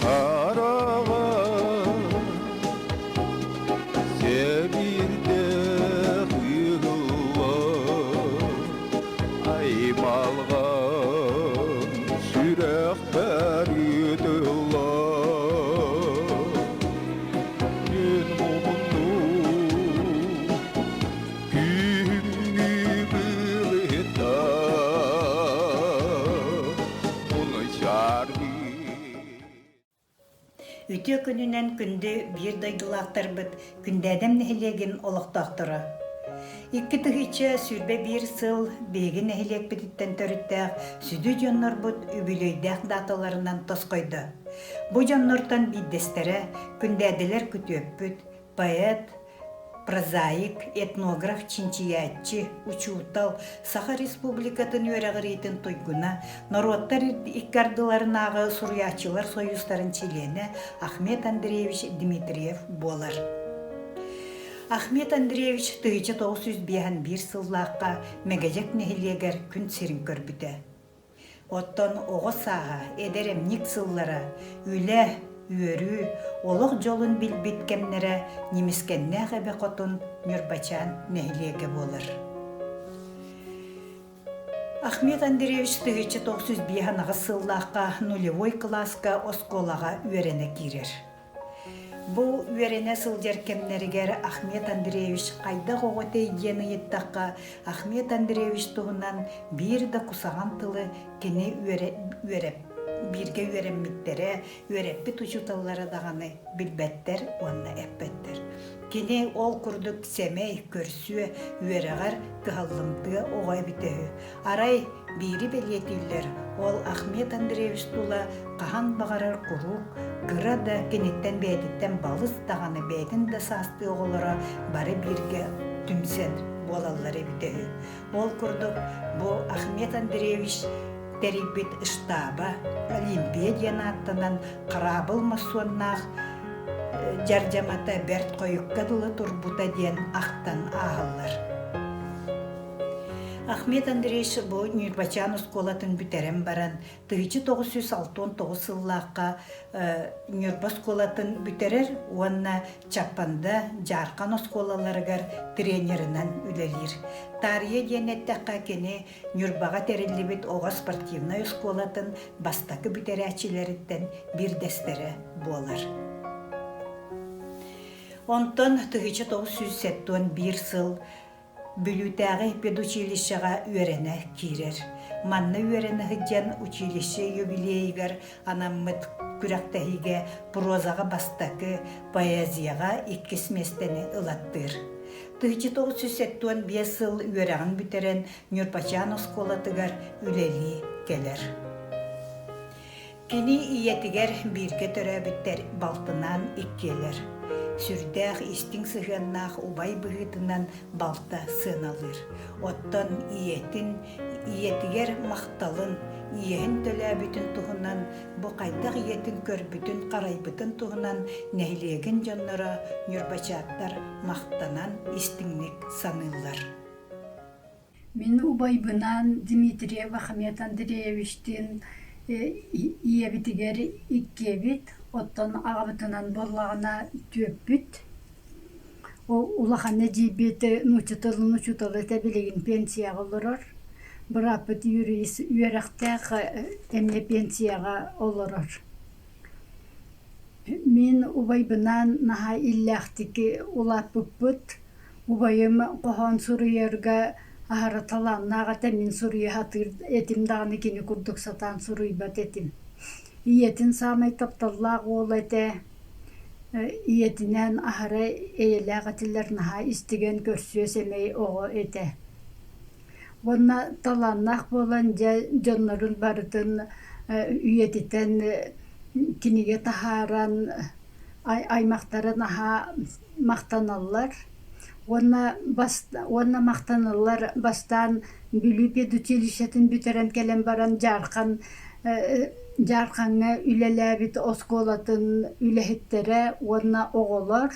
Хараҕа сэбирдэх ыһылла аймалҕан сүрэхпэр ыытылла Күн муһуннуу Күһүҥҥү былыта Үтүө күнүнэн күндү биир дойдулаахтарбыт Күндээдэм нэһилиэгин олохтоохторо. 2021 сыл биһиги нэһилиэкпититтэн төрүттээх сүдү дьоннорбут үбүлүөйдээх дааталарынан тосхойдо. Бу дьоннортон биирдэстэрэ Күндээдэлэр күтүөппүт, поэт, прозаик, этнограф, чинчийээччи, учуутал, Саха Республикатын үөрэҕириитин туйгуна, норуоттар икки ардыларынааҕы суруйааччылар сойуустарын чилиэнэ Ахмед Андреевич Дмитриев буолар. Ахмед Андреевич 1951 сыллаахха Мэгэдьэк нэһилиэгэр күн сирин көрбүтэ. Оттон оҕо сааһа, эдэр эмньик сыллара, үлэ, үөрүү, олох дьолун билбит кэмнэрэ Ньимискэннээх эбэ хотун Ньурбачаан нэһилиэгэ буолар. Ахмед Андреевич 1958 сыллаахха нулевой кылааска оскуолаҕа үөрэнэ киирэр. Бу үөрэнэ сылдьар кэмнэригэр Ахмед Андреевич хайдах оҕо этэй диэн ыйыттахха, Ахмед Андреевич туһунан биир да кусаҕан тылы кини үөрэ, үөрэп, бииргэ үөрэммиттэрэ, үөрэппит учууталлара даҕаны билбэттэр уонна эппэттэр. Кини ол курдук сэмэй, көрсүө, үөрэҕэр кыһаллымтыа оҕо эбитэ үһү. Арай биири бэлиэтииллэр, ол Ахмед Андреевич тула хаһан баҕарар куруук кыра да киниттэн бэйэтиттэн балыс даҕаны бэйэтин да саастыы оҕолоро бары бииргэ түмсэн буолаллар эбитэ үһү. Ол курдук бу Ахмед Андреевич тэрийбит штаба Олимпия диэн ааттанан хараабыл моссуоннаах дьардьамата бэрт хойукка дылы турбута диэн ахтан ааһаллар. Ахмед Андреевич бу Ньурбачаан оскуолатын бүтэрэн баран, 1969 сыллаахха Ньурба оскуолатын бүтэрэр уонна Чаппанда, Дьаархан оскуолаларыгар тренеринэн үлэлиир. Таарыйа диэн эттэххэ, кини Ньурбаҕа тэриллибит оҕо спортивнай оскуолатын бастакы бүтэрээччилэриттэн биирдэстэрэ буолар. Онтон 1971 сыл Бүлүүтээҕи педучилищеҕа үөрэнэ киирэр. Манна үөрэнэ сылдьан училище юбилейыгар анаммыт күрэхтэһиигэ прозаҕа бастакы, поэзияҕа иккис миэстэни ылаттыыр. 1975 сыл үөрэҕин бүтэрэн Ньурбачаан оскуолатыгар үлэлии кэлэр. Кини ийэтигэр бииргэ төрөөбүттэр балтынаан иккиэлэр. Сүрдээх истиҥ сыһыаннаах убай быһыытынан балта сыаналыыр. Оттон ийэтин, ийэтигэр махталын, иэһин төлөөбүтүн туһунан, бу хайдах ийэтин көрбүтүн-харайбытын туһунан нэһилиэгин дьонноро ньурбачааттар махтанан истиҥник саныыллар. Мин убайбынаан Дмитриев Ахмед Андреевичтыын ийэбитигэр иккиэбит, оттон аҕабытынан буоллаҕына түөппүт. Улахан эдьиийбит нуучча тылын учуутала этэ билигин пенсияҕа олорор. Бырааппыт юрист үөрэхтээх эмиэ пенсияҕа олорор. Мин убайбынаан наһаа иллээхтик улааппыппыт. Убайым хоһоон суруйарга аһара талааннаах этэ, мин суруйа сатыыр этим даҕаны кини курдук сатаан суруйбат этим. Ийэтин саамай тапталлаах уола этэ, ийэтинээн аһара эйэлээх этилэр, наһаа истигэн, көрсүө сэмэй оҕо этэ. Уонна талааннаах буолан дьэ дьоннорун барытын үйэтитэн кинигэ таһааран аймахтара наһаа махтаналлар уонна уонна махтаналлар бастаан Бүлүү педучилищетын бүтэрэн кэлэн баран Дьаархан Дьаархаҥҥа үлэлээбит оскуолатын үлэһиттэрэ уонна оҕолор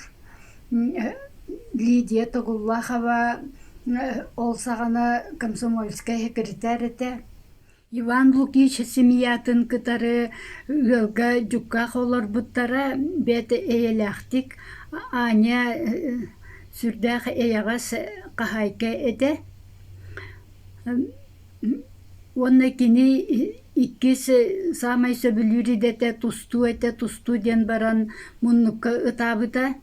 Лидия Тогуллахова ол саҕана комсомольскай секретарь этэ. Иван Лукич семьятын кытары ыалга дьуккаах олорбуттара бэрт эйэлээхтик Аня сүрдээх эйэҕэс хаһаайка этэ Уонна кини иккис саамай сөбүлүүр идэтэ тустуу этэ, тустуу диэн баран муннукка ытаабыта.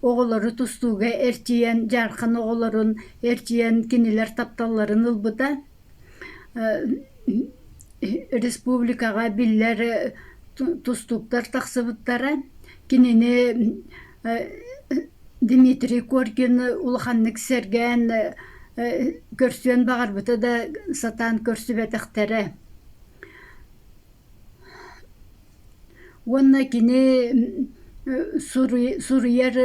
Оҕолору тустууга эрчийэн, дьаархан оҕолорун эрчийэн кинилэр тапталларын ылбыта. Республикаҕа биллэр тустууктар тахсыбыттара. Кинини Дмитрий Коркин улаханнык сэргээн көрсүөн баҕарбыта да сатаан көрсүбэтэхтэрэ. Уонна кини суруйар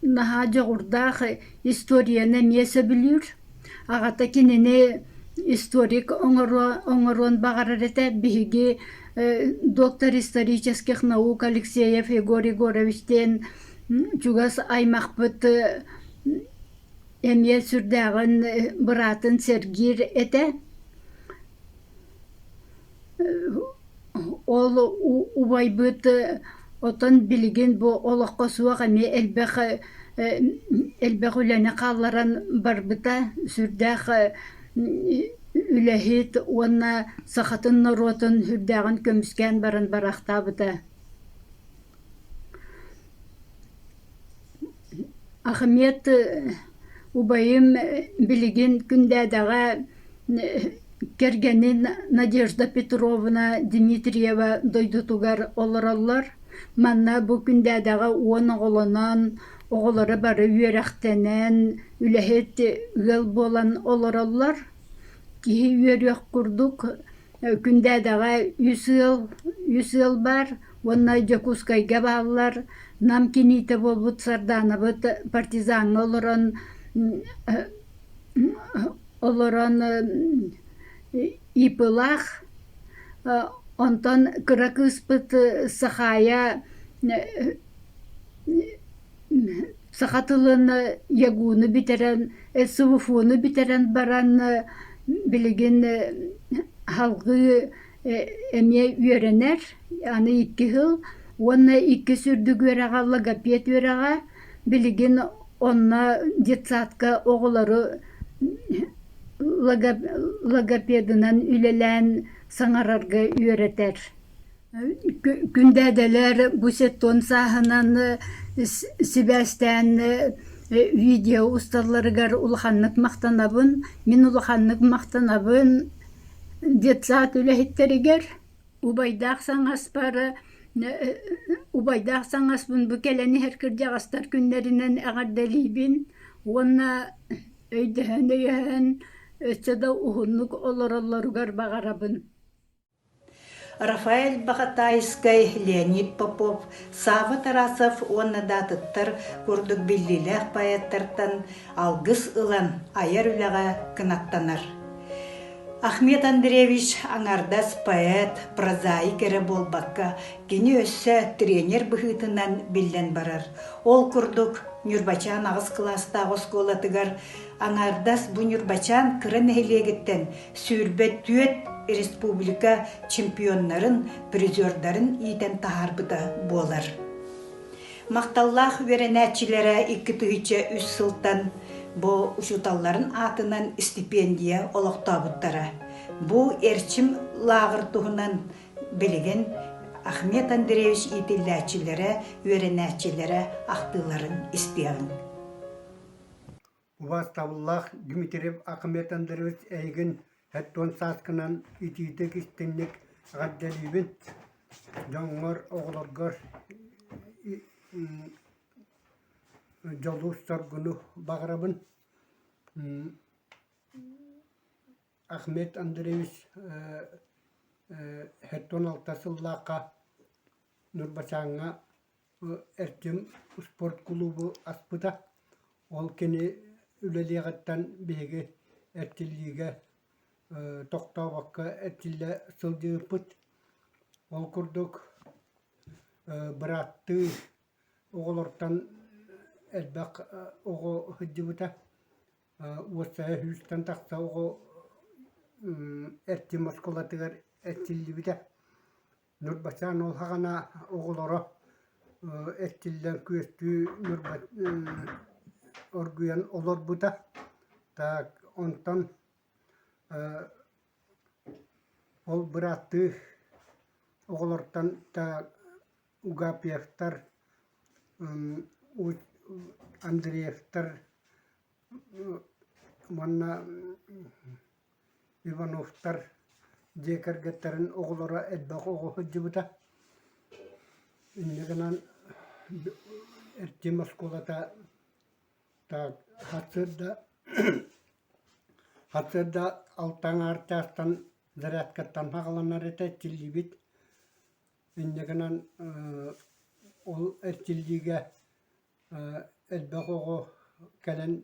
наһаа дьоҕурдаах историяны эмиэ сөбүлүүр. Аҕата кинини историк оҥоруон баҕарар этэ. Биһиги доктор исторических наук Алексеев Егор Егорович диэн чугас аймахпыт эмиэ сүрдээҕин быраатын сэргиир этэ. Ол убайбыт оттон билигин бу олоххо суох эмиэ элбэх элбэх үлэни хаалларан барбыта, сүрдээх үлэһит уонна сахатын норуотун сүрдээҕин көмүскээн баран бараахтаабыта. Ахмед убайым билигин Күндээдэҕэ кэргэнин Надежда Петровна Дмитриева дойдутугар олороллор. Манна бу Күндээдэҕэ 10 оҕолонон, оҕолоро бары үөрэхтэнэн, үлэһит ыал буолан олороллор. Киһи үөрүөх курдук Күндээдэҕэ үс ыал, үс ыал баар уонна Дьокуускайга бааллар. Нам киниитэ буолбут Сардаанабыт партизаҥҥа олорон олорон ИП-лаах. Онтон кыра кыыспыт Сахаайа саха тылын ЯГУ-ну бүтэрэн, СВФУ-ну бүтэрэн баран билигин салгыы эмиэ үөрэнэр, аны икки сыл уонна иккис үрдүк үөрэҕэ логопед үөрэҕэ билигин онно детсадка оҕолору логопедынан үлэлээн саҥарарга үөрэтэр. Күндээдэлэр бу сеттон сааһынан сибээстээн видео усталларыгар улаханнык махтанабын. Мин улаханнык махтанабын детсад үлэһиттэригэр. Убайдаах саҥаспар убайдаах саҥаспын бу кэлэн иһэр кырдьаҕастар күннэринэн эҕэрдэлиибин уонна өйдөһөн-өйөһөн өссө да уһуннук олороллоругар баҕарабын. Рафаэль Баҕатаайыскай, Леонид Попов, Савва Тарасов уонна да атыттар курдук биллиилээх поэттартан алгыс ылан айар үлэҕэ кынаттанар. Ахмед Андреевич аҥардас поэт, прозаик эрэ буолбакка, кини өссө тренер быһыытынан биллэн барар. Ол курдук, Ньурбачаан аҕыс кылаастаах оскуолатыгар аҥардас бу Ньурбачаан кыра нэһилиэгиттэн 24 республика чемпионнарын, призердарын иитэн таһаарбыта буолар. Махталлаах үөрэнээччилэрэ 2003 сылтан бу учууталларын аатынан стипендия олохтообуттара. Бу Эрчим лааҕыр туһунан билигин Ахмед Андреевич иитиллээччилэрэ, үөрэнээччилэрэ ахтыыларын истиэҕиҥ. Убаастабыллаах Дмитриев Ахмед Андреевич эйигин 70 сааскынан итиитик-истиҥник эҕэрдэлиибин! Дьоҥҥор, оҕолоргор дьолу-соргуну баҕарабын. Ахмед Андреевич 76 сыллаахха Ньурбачааҥҥа Эрчим спорт кулуубу аспыта. Ол кини үлэлиэҕиттэн биһиги эрчиллиигэ тохтообокко эрчиллэ сылдьыбыппыт. Ол курдук бырааттыы оҕолортон элбэх оҕо сылдьыбыта. Уопсайа сүүстэн тахса оҕо Эрчим оскуолатыгар эрчиллибитэ. Ньурбачаан ол саҕана оҕолоро эрчиллэн күөстүү Ньурба оргуйан олорбута. Так онтон ол бырааттыы оҕолортон Угапьевтар, Андреевтар уонна Ивановтар дьиэ кэргэттэрин оҕолоро элбэх оҕо сылдьыбыта. Инньэ гынан Эрчим оскуолата так сарсыарда сарсыарда алта аҥаар чаастан зарядкаттан саҕаланар этэ эрчиллиибит. Инньэ гынан ол эрчиллиигэ элбэх оҕо кэлэн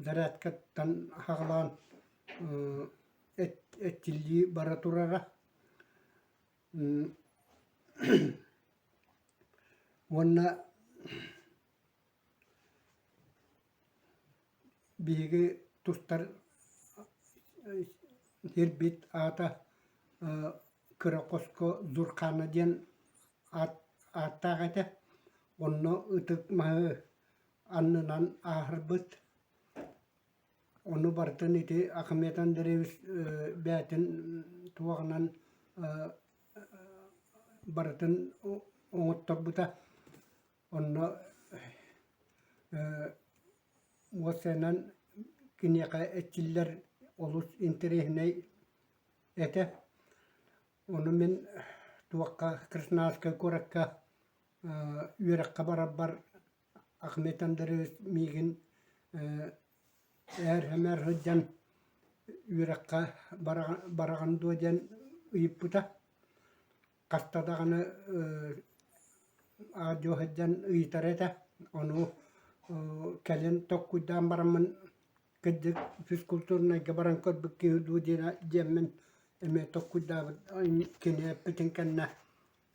зарядкаттан саҕалаан эрчиллии бара турара. Уонна Биһиги тустар сирбит аата кыра хоско Зурхана диэн ааттаах этэ. Онно ытык маһы аннынан ааһарбыт. Ону барытын ити Ахмед Андреевич бэйэтин туоҕунан барытын оҥотторбута. Онно уопсайынан киниэхэ эрчиллэр олус интэриэһинэй этэ. Ону мин туохха Красноярскай куоракка үөрэххэ барарбар Ахмед Андреевич миигин ээр-сэмээр сылдьан үөрэххэ бараҕын дуо диэн ыйыппыта. Хаста даҕаны аадьуо сылдьан ыйытар этэ, ону кэлин толкуйдаан бараммын кырдьык физкультурнайга баран көрбүт киһи дуу диэммин эмиэ толкуйдаабыт кини эппитин кэннэ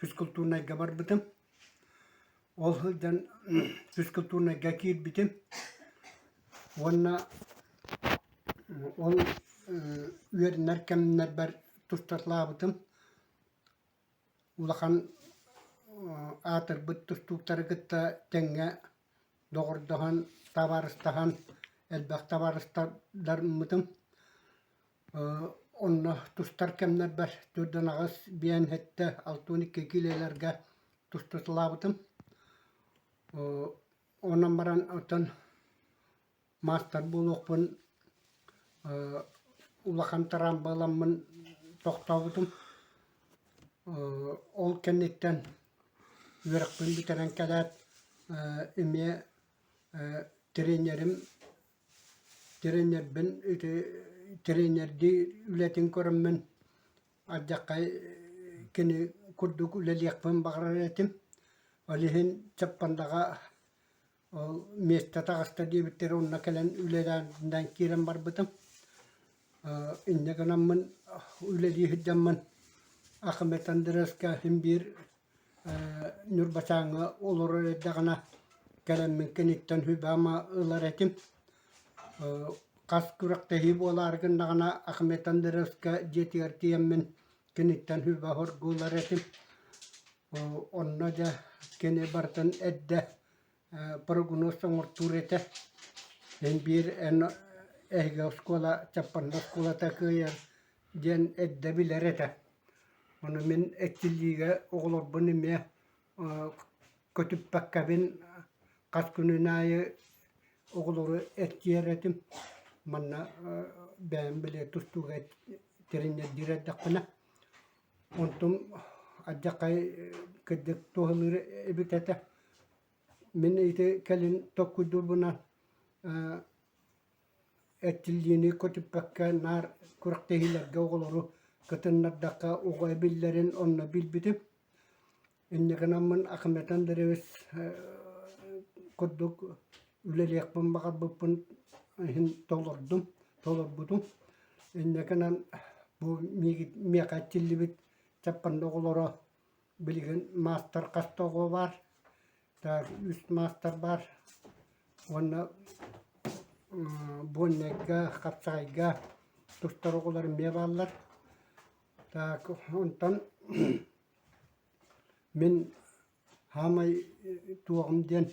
физкультурнайга барбытым. Ол сылдьан физкультурнайга киирбитим уонна ол үөрэнэр кэмнэрбэр тустаталаабытым. Улахан аатырбыт тустууктары кытта тэҥҥэ доҕордоһон, табаарыстаһан, элбэх табаарыстардарммытым. Онно тустар кэмнэрбэр төрдүн аҕыс биэн сэттэ 62 киилэлэргэ тустуталаабытым. Онон баран оттон маастар буолуохпун улахан тыраамбаламмын тохтообутум. Ол кэнниттэн үөрэхпин бүтэрэн кэлээт эмиэ тренерим тренербин ити тренердии үлэтин көрөммүн алдьархай кини курдук үлэлиэхпин баҕарар этим. Ол иһин Чаппандаҕа Ол миэстэ таҕыста диэбиттэрэ онно кэлэн үлэлээн киирэн барбытым. Инньэ гынаммын үлэлии сылдьаммын Ахмед Андреевка син биир Ньурбачааҥҥа олорор эрдэҕинэ кэлэммин киниттэн сүбэ-ама ылар этим. Хас күрэхтэһии буолаары гыннаҕына Ахмед Андреевка дьиэтигэр тиийэммин киниттэн сүбэ-соргу ылар этим. Онно дьэ кини барытын эрдэ прогноз оҥортуур этэ. Эн биир эн эһиги оскуола Чаппанда оскуолата кыайар диэн эрдэ билэр этэ. Ону мин эрчиллиигэ оҕолорбун эмиэ көтүппэккэбин хас күнүн аайы оҕолору эрчийэр этим. Манна бэйэм били тустууга тренердиир эрдэхпинэ. Онтум алдьархай кырдьык туһалыыр эбит этэ. Мин ити кэлин толкуйдуурбунан эрчиллиини көтүппэккэ наар күрэхтэһиилэргэ оҕолору кытыннардахха оҕо эбиллэрин онно билбитим. Инньэ гынаммын Ахмед Андреевич курдук үлэлиэхпин баҕарбыппын иһин толордум, толорбутум. Инньэ гынан бу миэхэ эрчиллибит Чаппанда оҕолоро билигин маастар хас да оҕо баар, так үс маастар баар уонна Буоннайга, Хапсаҕайга. тустар оҕолор эмиэ бааллар. Так онтон мин хаамай туоҕум диэн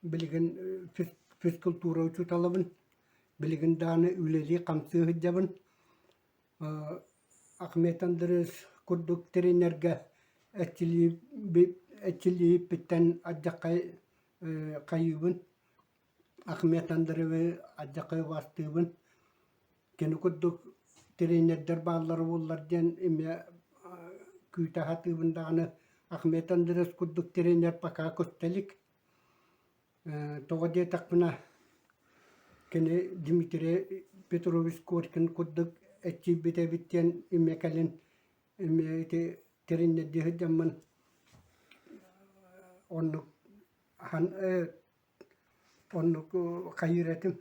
билигин физкультура учууталабын, билигин даҕаны үлэлии-хамсыы сылдьабын. Ахмед Андреевич курдук тренергэ эрчиллиибиттэн алдьархай хайыыбын, Ахмед Андреевы алдьархай убаастыыбын. Кини курдук тренердэр бааллара буоллар диэн эмиэ күүтэ сатыыбын даҕаны Ахмед Андреевич курдук тренер пока көстө илик. Тоҕо диэтэхпинэ, кини Дмитрий Петрович Коркин курдук эрчийбит эбит диэн эмиэ кэлин эмиэ ити тренердии сылдьаммын оннук оннук хайыыр этим,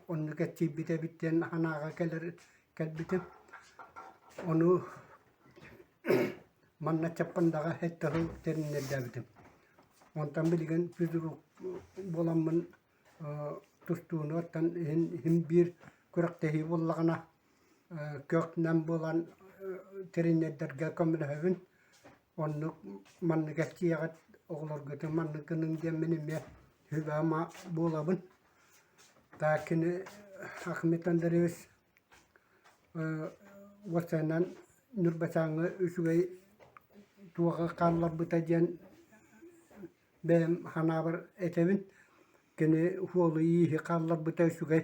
оннук эрчийбит эбит диэн санааҕа кэлэр кэлбитим. Ону манна Чаппандаҕа сэттэ сыл тэриннэрдээбитим. Онтон билигин физрук буоламмын тустууну оттон иһин иһин биир күрэхтэһии буоллаҕына көх-нэм буолан тренердэргэ көмөлөһөбүн. Оннук маннык эрчийэҕит, оҕолоргутун маннык гыныҥ диэммин эмиэ сүбэ-ама буолабын. Так кини Ахмед Андреевич уопсайынан Ньурбачааҥҥа үчүгэй туоҕа хаалларбыта диэн бэйэм санаабар этэбин. Кини суолу-ииһи хаалларбыта үчүгэй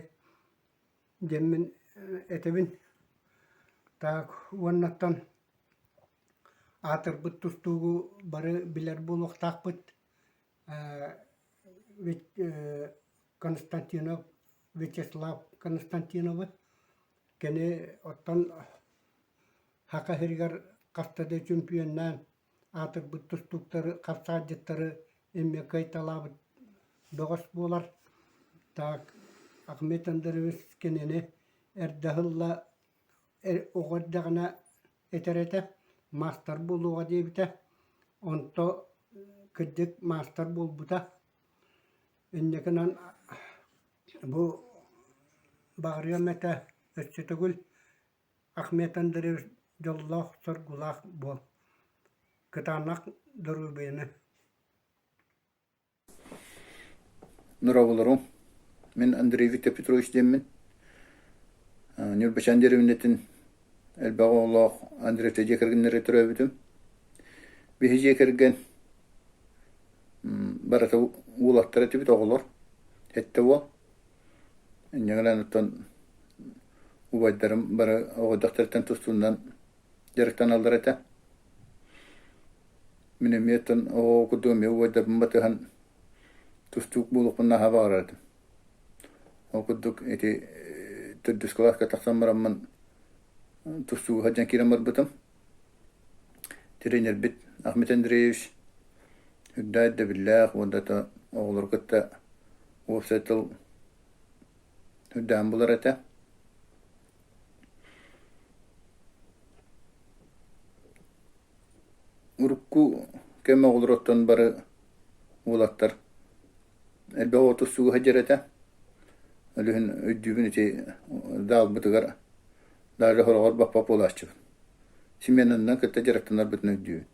диэммин этэбин. Так уоннаттан аатырбыт тустуугу бары билэр буолуохтаахпыт. Константинов Вячеслав Константиновы кини оттон Саха сиригэр хаста да чөмпүйүөннээн аатырбыт тустууктары, хапсаайдьыттары эмиэ кыайталаабыт бөҕөс буолар. Так Ахмед Андреевич кинини эрдэ ыһылла оҕо эрдэҕинэ этэр этэ, маастар буолуоҕа диэбитэ. Онто кырдьык маастар буолбута. Инньэ гынан бу баҕарыам этэ өссө төгүл Ахмед Андреевич дьоллоох-соргулаах буол, кытаанах доруобуйаны. Нуроболорум, мин Андрей Виктор Петрович диэммин. Ньурбачаан дэриэбинэтин элбэх оҕолоох Андреевтар дьиэ кэргэннэрэ төрөөбүтүм. Биһи дьиэ кэргэн барыта уолаттар этибит оҕолор. Сэттэ уол. Инньэ гынан оттон убайдарым бары оҕо тустуунан дьарыктаналлар этэ. Мин эмиэ оттон оҕо курдук эмиэ убайдарбын батыһан тустуук буолуохпун наһаа баҕарар этим. Ол курдук ити төрдүс кылааска тахсан бараммын тустууга сылдьан киирэн барбытым. Тренербит Ахмед Андреевич үрдээх ирдэбиллээх уонна да оҕолору кытта уопсай тыл үрдээн булар этэ. Урукку кэм оҕолоруттан бары уолаттар элбэх оҕо тустууга сылдьар этэ. Ол иһин өйдүүбүн ити даалбытыгар даже хороҕор баппат буолааччыбын. Сменаннан кытта дьарыктанарбытын өйдүүбүн.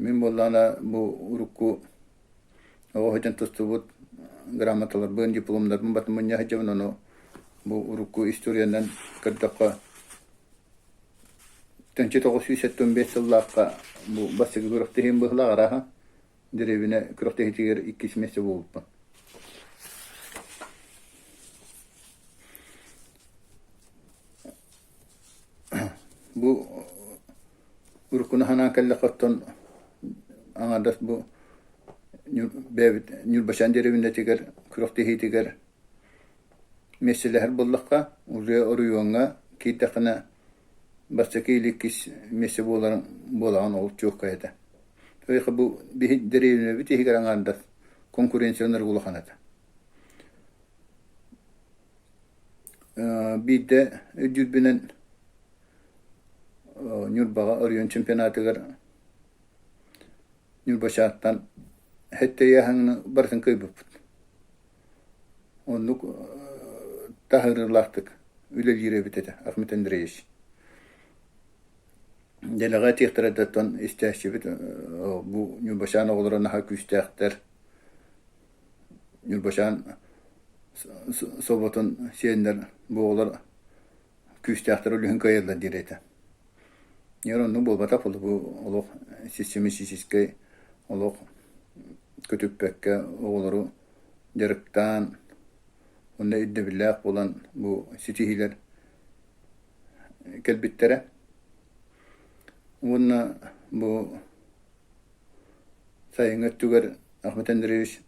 Мин буоллаҕына бу урукку оҕо сылдьан тустубут грамоталарбын, дипломнарбын батын мунньа сылдьабын, ону бу урукку историянан көрдөххө 1975 сыллаахха бу бастакы күрэхтэһиим быһыылаах арааһа дэриэбинэ күрэхтэһиитигэр иккис миэстэ буолбуппун. Бу уруккуну санаан кэллэххэ оттон аҥаардас бу бэйэбит Ньурбачаан дэриэбинэтигэр күрэхтэһиитигэр миэстэлэһэр буоллахха, уже оройуоҥҥа киирдэххинэ бастакы или иккис миэстэ буоларын буолаҕын ол чуолкай этэ. Эйиэхэ бу биһи дэриэбинэбит иһигэр аҥаардас конкуренцияланар улахан этэ. Биирдэ өйдүүрбүнэн Ньурбаҕа оройуон чемпионатыгар Ньурбачааттан сэттэ ыйааһыҥҥа барытын кыайбыппыт. Оннук таһырыылаахтык үлэлиир эбит этэ Ахмед Андреевич. Дэлэҕэ этиэхтэрэ да оттон истээччибит бу Ньурбачаан оҕолоро наһаа күүстээхтэр. Ньурбачаан соботун сиэннэр бу оҕолор күүстээхтэр үлүһүн кыайаллар диир этэ. Дьэ оннук буолбатах бу олох систематическай олох көтүппэккэ оҕолору дьарыктаан уонна ирдэбиллээх буолан бу ситиһиилэр кэлбиттэрэ. Уонна бу сайыҥҥы өттүгэр Ахмед Андреевич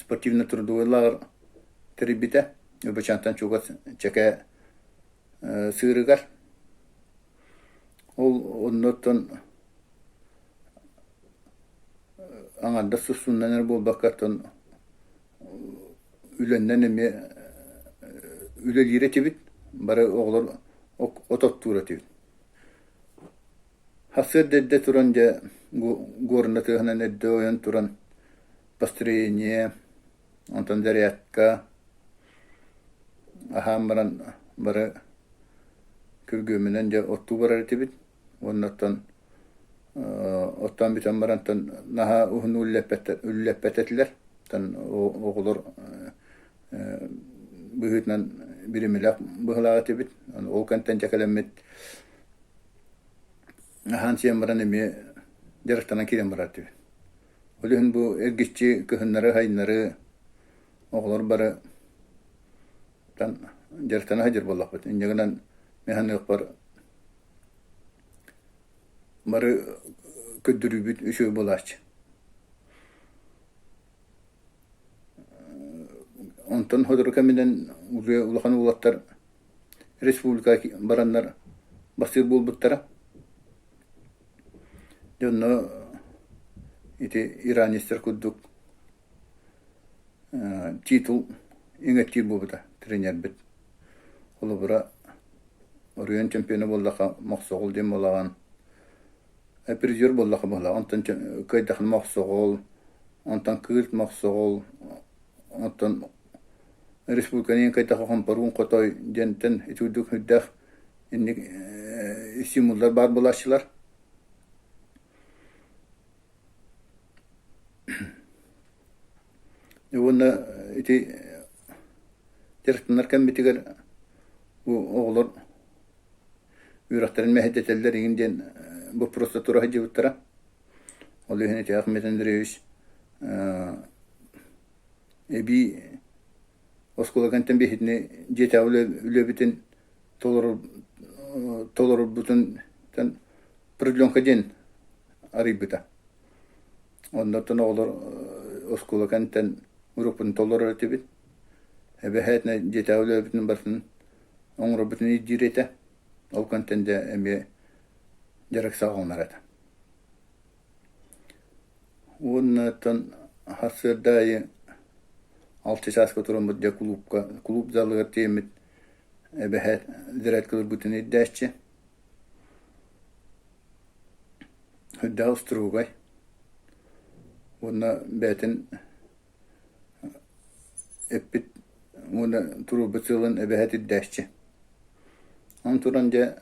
спортивно-трудовой лааҕыр тэрийбитэ. Ньурбачаантан чугас Чэкэ сыырыгар. Ол оннуттан аҥардас тустуунан эрэ буолбакка, оттон үлэннэн эмиэ үлэлиир этибит, бары оҕолор от оттуур этибит. Сарсыарда эрдэ туран дьэ горно тыаһынан эрдэ ойон туран построение, онтон зарядка аһаан баран бары күргүөмүнэн дьэ оттуу барар этибит. Уонна оттон оттоон бүтэн барантан наһаа уһун үллэппэт этилэр. Оттон оҕолор быһыытынан биримилэх быһылаах этибит. Ол кэнтэн дьэ кэлэммит аһаан сиэн баран эмиэ дьарыктанан киирэн барар этибит. Ол иһин бу эргиччи кыһыннары-сайыннары оҕолор бары дьарыктана сылдьар буоллахпыт. Инньэ гынан мин саныахпар бары көрдөрүүбүт үчүгэй буолааччы. Онтон сотору кэминэн уже улахан уолаттар республика бараннар бастыыр буолбуттара. Дьэ онно ити иранецтэр курдук титул иҥэттиир буолбута тренербит. Холобура, оройуон чемпиона буоллахха Мохсоҕол диэн буолаҕын, призер буоллахха буоллаҕа, онтон кыайдахына Мохсоҕол, онтон Кыырт Мохсоҕол, онтон республиканы кыайдахха Хомпоруун Хотой диэнтэн ити курдук сүрдээх инник стимуллар баар буолааччылар. Уонна ити дьарыктанар кэммитигэр бу оҕолор үөрэхтэрин мэһэйдэтэллэр игин диэн боппуруоста тура сылдьыбыттара. Ол иһин ити Ахмед Андреевич эбии оскуола кэнтэн биһитини дьиэтээҕи үлэбитин толорорбутун продленка диэн арыйбыта. Оннуттан оҕолор оскуола кэнниттэн уруокпутун толорор этибит. Эбэһээтинэ дьиэтээҕи үлэбитин барытын оҥорорбутун ирдиир этэ. Ол кэнниттэн дьэ эмиэ дьарык саҕаланар этэ. Уонна оттон сарсыарда аайы алта чааска тураммыт дьэ кулуупка кулууп залыгар тиийэммит эбэһээт зарядкалыырбытын ирдээччи. Үрдээх устуругай уонна бэйэтин эппит уонна туруорбут сыалын эбэһээт ирдээччи. Ону туран дьэ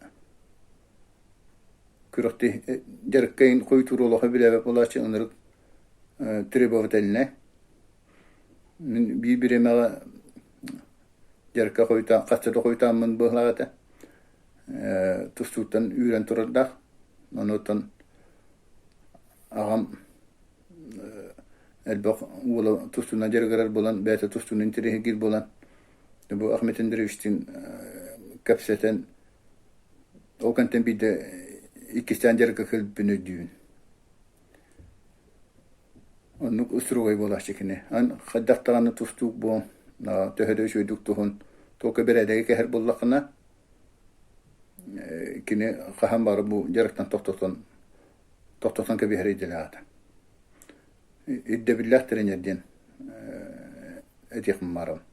күрэхтэһии дьарыкка хойутуур олоху билээбэт буолааччы ынырык требовательнай. Мин биир бириэмэҕэ дьарыкка хойутаан хаста да хойутааммын быһалаах этэ. Тустууттан үүрэн турардаах. Онуоттан аҕам элбэх уола тустуунан дьарыгырар буолан, бэйэтэ тустуунан интэриэһиргиир буолан, бу Ахмед Андреевичтыын кэпсэтэн, ол кэнтэн биирдэ иккистээн дьарыкка кэлбиппин өйдүүбүн. Оннук устуругай буолааччы кини. Ан хайдах даҕаны тустуук буол, төһө да үчүгэйдик туһун, туохха бэрээдэги кэһэр буоллаххына, кини хаһан баҕар бу дьарыктан тохтотон тохтотон кэбиһэр идэлээх этэ. Ирдэбиллээх тренер диэн этиэхпин баҕарабын.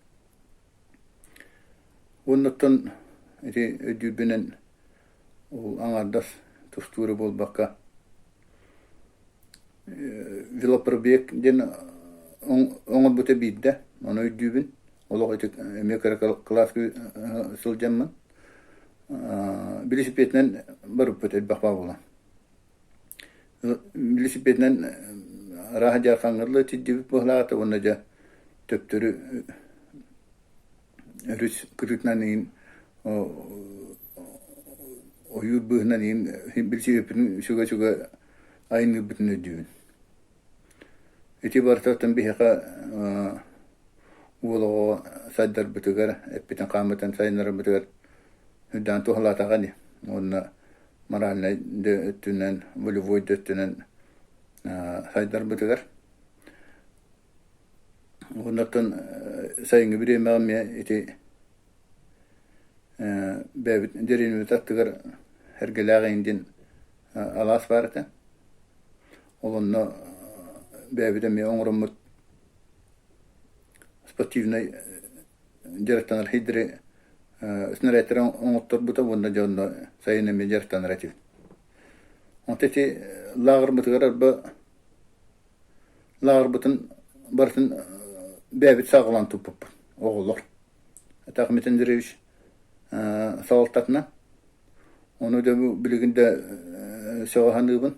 Уоннаттан ити өйдүүрбүнэн ол аҥаардас тустуура буолбакка велопробег диэн оҥорбута биирдэ, ону өйдүүбүн. Олох ити эмиэ кыра кылааска сылдьаммын билисипиэтинэн барыппыт элбэх баа буолан. Билисипиэтинэн арааһа дьаархаҥҥа тиийдибит быһылаата уонна дьэ төптөрү өрүс кытыытынан иһин ойуур быыһынан иһин билсибиппитин сүгэ-сүгэ айанныырбытын өйдүүбүн. Ити барытыттан биһиэхэ уол оҕо сайдарбытыгар, эппитин-хааммытын сайыннарарбытыгар үрдээн туһалаатаҕа ини. Уонна моральнай да өттүнэн, волевой да өттүнэн сайдарбытыгар. Оннуттан сайыҥҥы бириэмэҕэ эмиэ ити бэйэбит дэриэбинэбит аттыгар Эргэлээх эҥин диэн алаас баар этэ. Ол онно бэйэбит эмиэ оҥороммут спортивнай дьарыктанар сирдэри снарядтары оҥотторбута уонна дьэ онно сайын эмиэ дьарыктанар этибит. Онто ити лааҕырбытыгар арба лааҕырбытын барытын бэйэбит саҕалаан туппуппут оҕолор. Это Ахмед Андреевич салалтатынан. Ону да билигин да сөҕө саныыбын.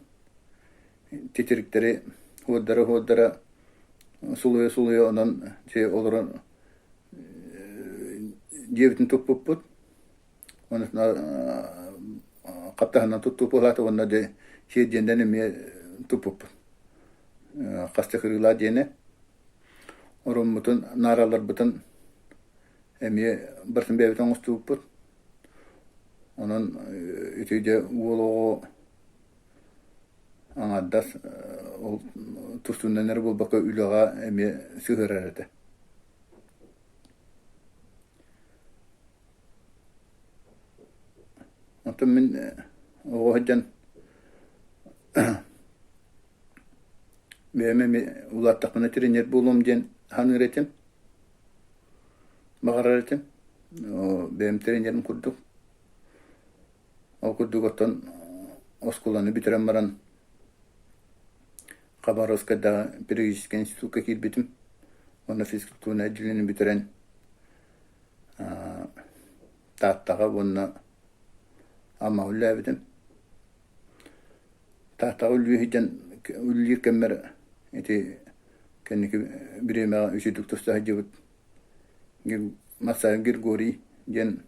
Титириктэри уордара-уордара сулуйа-сулуйа онон дьиэ олорон дьиэбитин туппуппут. Онон хаптаһынан туттуппут уонна дьэ сиэрдиэннэн эмиэ туппуппут. Хас да кырыылаах диэни ороммутун, наараларбытын эмиэ барытын бэйэбит оҥостубуппут. Онон ити дьэ уол оҕо аҥардас ол тустуунан эрэ буолбакка үлэҕэ эмиэ сыһыарар этэ. Оттон мин оҕо сылдьан бэйэм эмиэ улааттахпына тренер буолуом диэн саныыр этим, баҕарар этим. Бэйэм тренерим курдук. Ол курдук оттон оскуоланы бүтэрэн баран Хабаровскайдааҕы педагогическай институкка киирбитим. Уонна физкультурнай отделение бүтэрэн Тааттаҕа уонна Аммаҕа үлэлээбитим. Тааттаҕа үлэлии сылдьан үлэлиир кэммэр ити кэнники бириэмэҕэ үчүгдүк туста сылдьыбыт Масаев Григорий диэн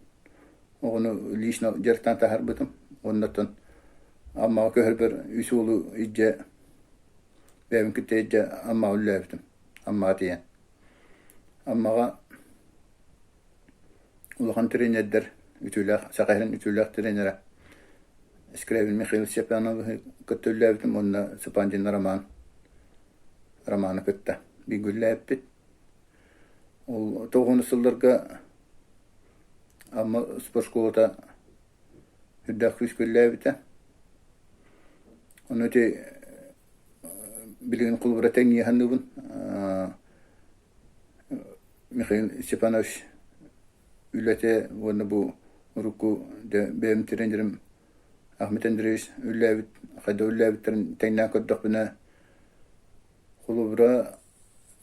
оҕону лично дьарыктаан таһаарбытым. Уонна оттон Аммаҕа көһөрбөр үс уолу илдьэ бэйэбин кытта илдьэ Аммаҕа үлэлээбитим. Аммаҕа тиийэн. Аммаҕа улахан тренердэр үтүөлээх Саха сирин үтүөлээх тренерэ Скрябин Михаил Степановиһы кытта үлэлээбитим уонна Цыпандин Роман Романы кытта бииргэ үлэлээбиппит. Ол тоҕуһун сылларга Амма спортшколата үрдээх күүскэ үлэлээбитэ. Ону ити билигин холобура тэҥнии саныыбын. Михаил Степанович үлэтэ уонна бу урукку бэйэм тренерим Ахмед Андреевич үлэлээбит, хайдах үлэлээбиттэрин тэҥнээн көрдөхпүнэ, холобура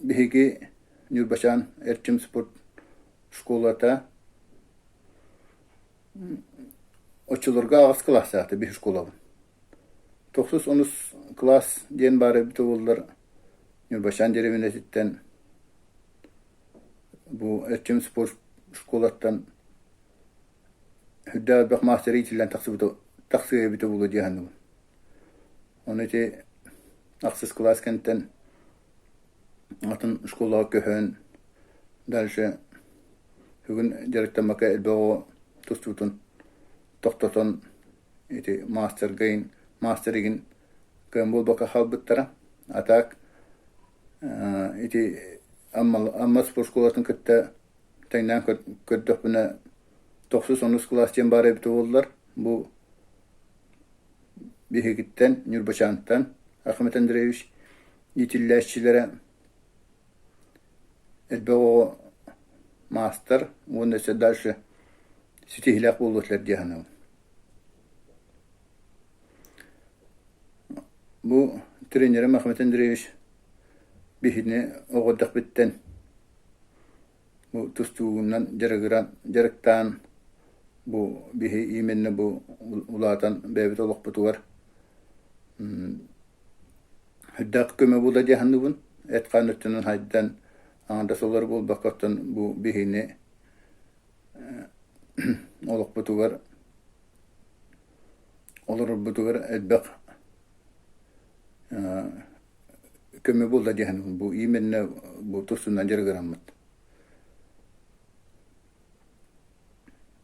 биһиги Ньурбачаан Эрчим спорт школата оччолорго аҕыс кылаастаахта биһи школабын. Тохсус онус кылаас диэн баар эбитэ буоллар Ньурбачаан дэриэбинэтиттэн бу Эрчим спорт школаттан үрдээх элбэх маастар иитиллэн тахсыбыта тахсыа эбитэ буолуо дии саныыбын. Ону ити ахсыс кылаас кэнниттэн атын школаҕа көһөн дальше бүгүн дьарыктаммакка элбэх оҕо тустуутун тохтотон ити мастерга игин мастер игин кыан буолбакка хаалбыттара. А так ити Амма Амма спортшколатын кытта тэҥнээн көрдөхпүнэ тохсус онус кылаас диэн баар эбитэ буоллар бу биһигиттэн Ньурбачаантан Ахмед Андреевич иитиллээччилэрэ элбэх оҕо маастар уонна өссө дальше ситиһиилээх буолуо этилэр дии саныыбын. Бу тренерим Ахмед Андреевич биһини оҕо эрдэхпиттэн. Бу тустуугунан дьарыгыран, дьарыктаан бу биһи именно бу улаатан бэйэбит олохпутугар Үрдээх көмө буолла дии саныыбын. Эт-хаан өттүнэн хайдан аҥардас олорор буолбакка, оттон бу биһини олохпутугар олорорбутугар элбэх көмө буолла дии саныыбын. Бу именно бу тустунан дьарыгыраммыт.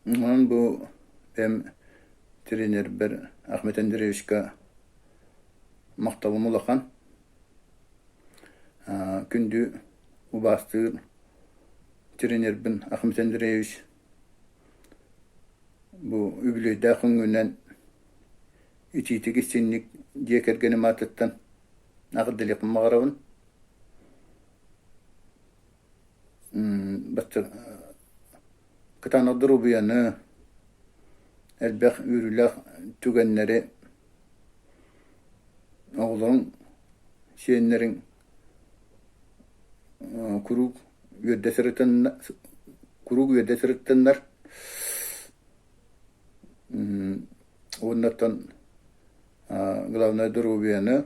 Онон бу эм тренербэр Ахмед Андреевичка махталым улахан. Күндү убаастыыр тренербин Ахмед Андреевич бу үбүлүөйдээх күҥҥүнэн итиитик истиҥник дьиэ кэргэним аатыттан эҕэрдэлиэхпин баҕарабын. Кытаанах доруобуйаны, элбэх үөрүүлээх түгэннэри оҕолоруҥ, сиэннэриҥ куруук үөрдэ сырытынна куруук үөрдэ сырыттыннар уонна оттон главное доруобуйаны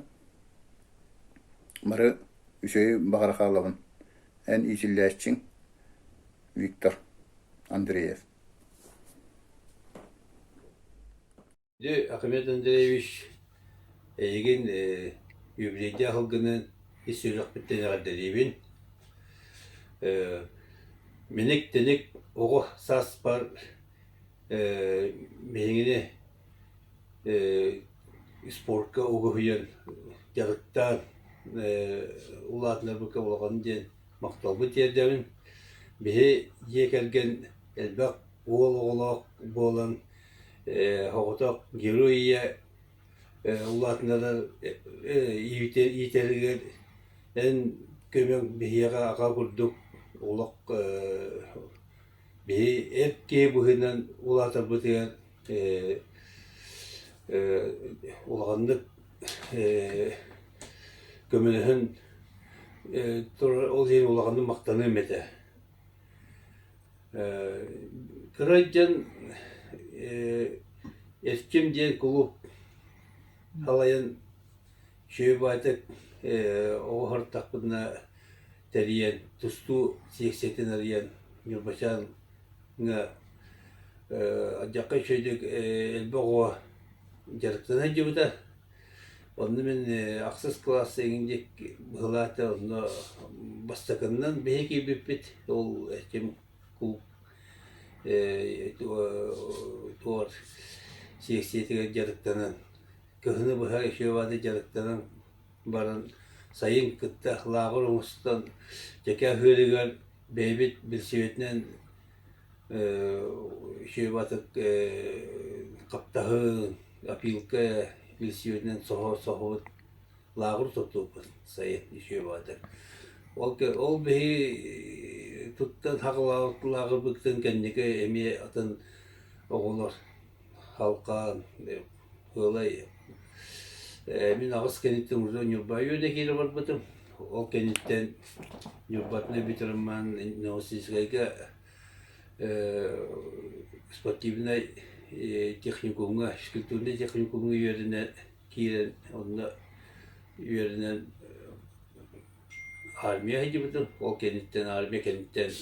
бары үчүгэйи баҕара хаалабын. Эн иитиллээччиҥ Виктор Андреев. Дьэ, Ахмед Андреевич, эйигин юбилейдаах сылгынан ис сүрэхпиттэн эҕэрдэлиибин. Миник-тэник оҕо сааспар биһигини спортка угуһуйан, дьарыктаан улаатынарбыкка улахан диэн махталбын тиэрдэбин. Биһи дьиэ кэргэн элбэх уол оҕолоох буолан соҕотох герой ийэ улаатыннарар иитэригэр эн көмөҥ биһиэхэ аҕа курдук олох биһи эр киһи быһыынан улаатарбытыгар улаханнык көмөлөһөн турар ол иһин улаханнык махтаныам этэ. Кыра дьон Эрчим диэн кулууп салайан үчүгэй баайдык оҕо сырыттахпытына тэрийэн тустуу сиэксийэтин арыйан Ньурбачааҥҥа алдьархай үчүгэйдик элбэх оҕо дьарыктана сылдьыбыта. Онно мин ахсыс кылаас эҥин диэки быһылаата онно бастакыннан биһи киирбиппит ол этим кулууп туор сиэксийэтигэр дьарыктанан кыһыны быһа үчүгэй дьарыктанан баран сайын кытта лааҕыр оҥостон дьэкэ аһыырыгар бэйэбит билсибитинэн үчүгэй хаптаһын опилка билсибитинэн соһо-соһобут лааҕыр туттубуппут сайын үчүгэй Ол ол биһи туттан хаҕылаабыт лааҕырбытын кэнники эмиэ атын оҕолор халкаан Ыалай мин аҕыс кэнниттэн уже Ньурба үөнэ киирэ барбытым. Ол кэнниттэн Ньурбатына бүтэрэммин Новосибирскайга спортивнай техникумҥа, физкультурнай техникумҥа үөрэнэ киирэн, онно үөрэнэн Армия сылдьыбытым. Ол кэнниттэн армия кэнниттэн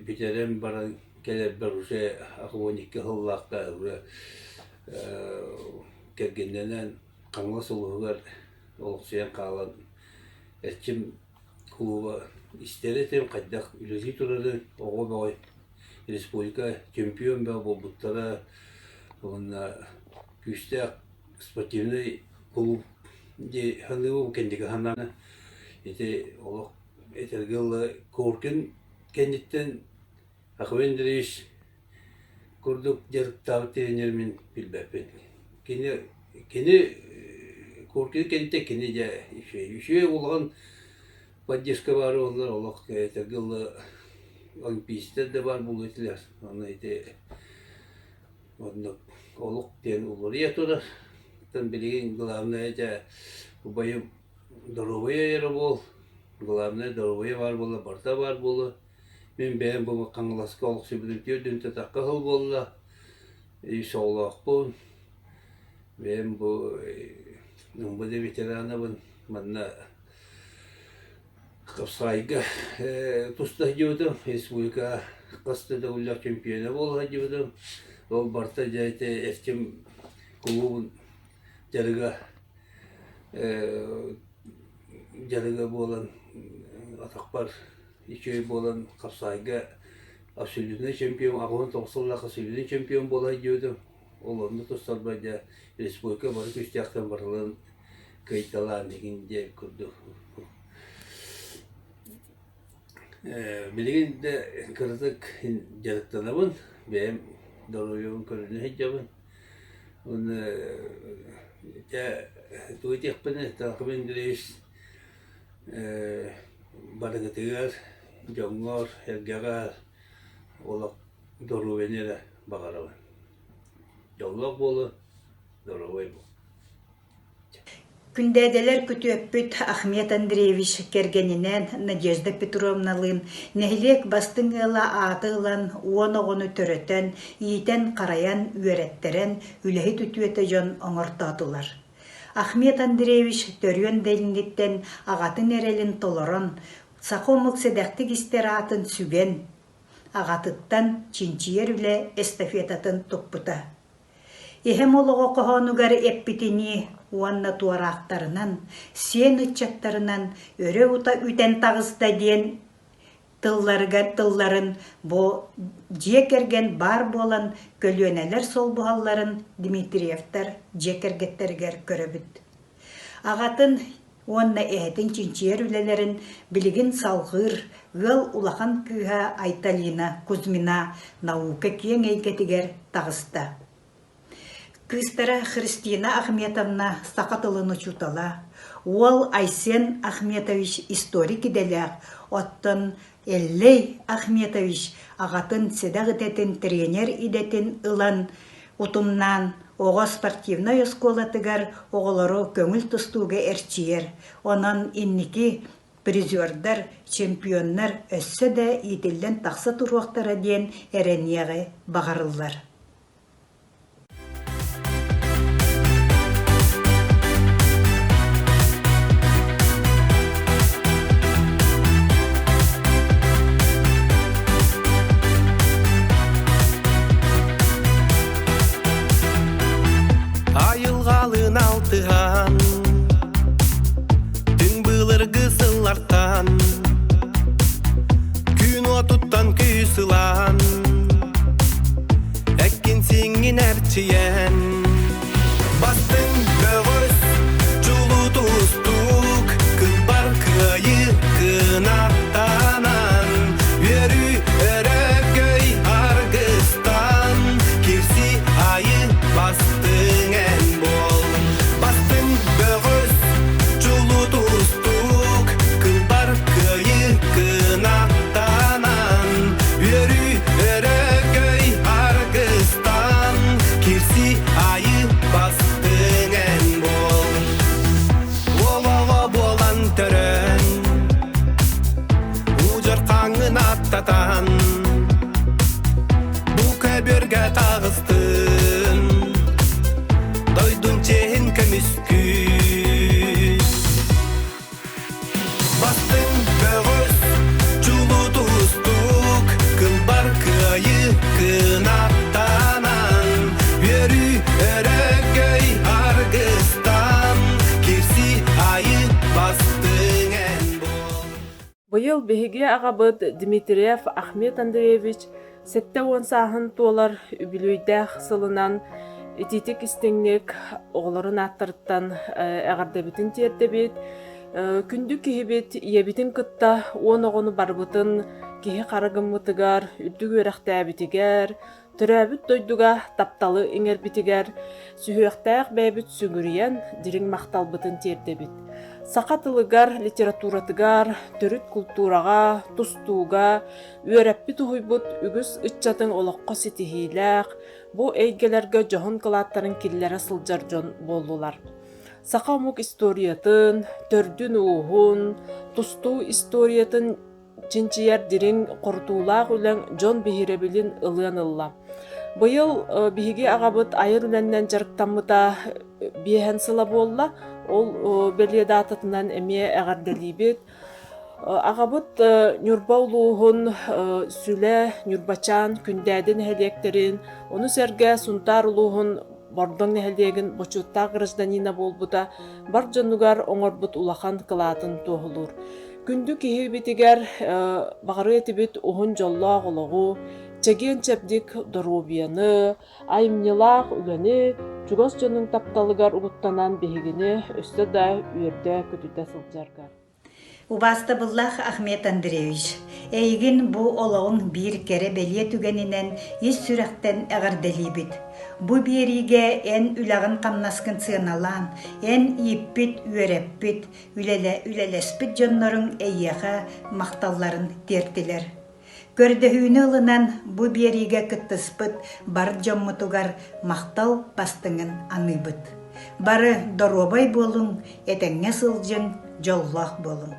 бүтэрэн баран кэлэрбэр уже 12 сыллаахха уже кэргэннэнэн Хаҥалас улууһугар олохсуйан хаалан Эрчим кулууба истэр этим хайдах үлэлии турарын оҕо бөҕө республика чемпион бөҕө буолбуттара уонна күүстээх спортивнай кулууп дии саныыбын кэнники санааны ити олох этэргэ дылы Коркин кэнниттэн Ахмед Андреевич курдук дьарыктаабыт тренер мин билбэппин. Кини кини Коркин кэнниттэн кини дьэ үчүгэй үчүгэй улахан поддержка баар буоллар олох этэргэ дылы олимпийцтар да баар буолуо этилэр. Аны ити Оннук олох диэн уларыйа турар. Оттон билигин главное дьэ убайым доруобуйа эрэ буол. Главное доруобуйа баар буолла, барыта баар буолуо. Мин бэйэм бу Хаҥаласка олохсуйбутум түөрт тахха сыл буолла. Үс оҕолоохпун. Бэйэм бу МВД ветеранабын. Манна Хапсаайга туста сылдьыбытым, республика хас да төгүллээх чемпиона буола сылдьыбытым. Ол барыта дьэ ити Эрчим кулуубун дьарыга дьарыга буолан атахпар үчүгэй буолан хапсаайга абсолютнай чемпион 89 сыллаах абсолютнай чемпион буола сылдьыбытым. Ол онно тустарбар дьэ республика бары күүстээхтэн барыларын кыайталаан игин диэн курдук. Билигин да кыратык дьарыктанабын, бэйэм доруобуйабын көрүнэ сылдьабын. Уонна дьэ тугу этиэхпиний, Талкым Андреевич барыгытыгар, дьоҥҥор, эргэҕэр олох доруобуйаны эрэ баҕарабын. Дьоллоох буолун, доруобай буол. Күндээдэлэр күтүөппүт Ахмед Андреевич кэргэнинээн Надежда Петровналыын нэһилиэк бастыҥ ыала ааты ылан уон оҕону төрөтөн, иитэн-харайан, үөрэттэрэн, үлэһит үтүөтэ дьон оҥортоотулар. Ахмед Андреевич төрүөн да инниттэн аҕатын эрэлин толорон, саха омук сэдэхтик истэр аатын сүгэн, аҕатыттан чинчийэр үлэ эстафетатын туппута. Эһэм олоҕо хоһоонугар эппитинии уонна туораахтарынан, сиэн ыччаттарынан өрө ута үтэн таҕыста диэн тылларыгар тылларын бу дьиэ кэргэн баар буолан көлүөнэлэр солбуһалларын Дмитриевтэр дьиэ кэргэттэригэр көрөбүт. Аҕатын уонна эһэтин чинчийэр үлэлэрин билигин салҕыыр ыал улахан кыыһа Айталина Кузьмина наука киэҥ эйгэтигэр таҕыста. Кыыстара Христина Ахметовна саха тылын учуутала, уол Айсен Ахметович историк идэлээх, оттон Эллэй Ахметович аҕатын сэдэх идэтин тренер идэтин ылан утумнаан оҕо спортивнай оскуолатыгар оҕолору көҥүл тустууга эрчийэр. Онон инники призердар, чемпионнар өссө да иитиллэн тахса туруохтара диэн эрэниэҕи баҕарыллар. Айылҕалыын алтыһан, түҥ былыргы сыллартан, күн уотуттан күүс ылан, Эккин-сииҥҥин эрчийэн Бастыҥ бөҕөс чулуу тустуук Кылбар кыайыы кынаттанан Үөрүү өрөгөй аргыстан Кирси айы бастыҥ эн буол Бастыҥ бөҕөс чулуу тустуук Кылбар кыайыы кынаттанан Үөрүү өрөгөй аргыстан Кирси айы бастыҥ эн буол Уол буолан төрөн Удьар хаҥын аттатан Бу көбүөргэ таҕыстын Дойдун чиэһин көмүскүү Бастыҥ бөҕөс, чулуу тустуук, кылбар кыайыы кынаттанан, үөрүү өрөгөй аргыстан, кирси айы бастыҥ эн буол. Быйыл биһиги аҕабыт Дмитриев Ахмед Андреевич 70 сааһын туолар үбүлүөйдээх сылынан итиитик-истиҥник оҕолорун ааттарыттан эҕэрдэбитин тиэрдэбит. Күндү киһибит ийэбитин кытта уон оҕону барыбытын киһи хара гыммытыгар, үрдүк үөрэхтээбитигэр, төрөөбүт дойдуга тапталы иҥэрбитигэр сүһүөхтээх бэйэбит сүгүрүйэн дириҥ махталбытын тиэрдэбит. Саха тылыгар, литературатыгар, төрүт култуураҕа, тустууга үөрэппит-уһуйбут үгүс ыччатыҥ олоххо ситиһиилээх, бу эйгэлэргэ дьоһун кылааттарын киллэрэ сылдьар дьон буоллулар. Саха омук историятын, төрдүн-ууһун, тустуу историятын чинчийэр дириҥ хорутуулаах үлэҥ дьон биһирэбилин ылыан ылла. Быйыл биһиги аҕабыт айар үлэннэн дьарыктаммыта биэһэн сыла буолла. Ол бэлиэ даататынан эмиэ эҕэрдэлиибит. Аҕабыт Ньурба улууһун Сүлэ, Ньурбачаан, Күндээдэ нэһилиэктэрин, ону сэргэ Сунтаар улууһун Бордоҥ нэһилиэгин бочуоттаах гражданина буолбута бар дьонугар оҥорбут улахан кылаатын туоһулуур. Күндү киһибитигэр баҕарыа этибит уһун дьоллоох олоҕу, чэгиэн-чэбдик доруобуйаны, айымньылаах үлэни, чугас дьонуҥ тапталыгар угуттанан биһигини өссө да үөрдэ-көтүтэ сылдьаргар. Убаастабыллаах Ахмед Андреевич, эйигин бу олоҕуҥ биир кэрэ-бэлиэ түгэнинэн ис сүрэхтэн эҕэрдэлиибит. Бу биэриигэ эн үлэҕин-хамнаскын сыаналаан, эн ииппит, үөрэппит, үлэлэспит дьонноруҥ эйиэхэ махталларын тиэртилэр. Көрдөһүүнү ылынан бу биэриигэ кыттыспыт бар дьоммутугар махтал бастыҥын аныыбыт. Бары доруобай буолуҥ, этэҥҥэ сылдьыҥ, дьоллоох буолуҥ.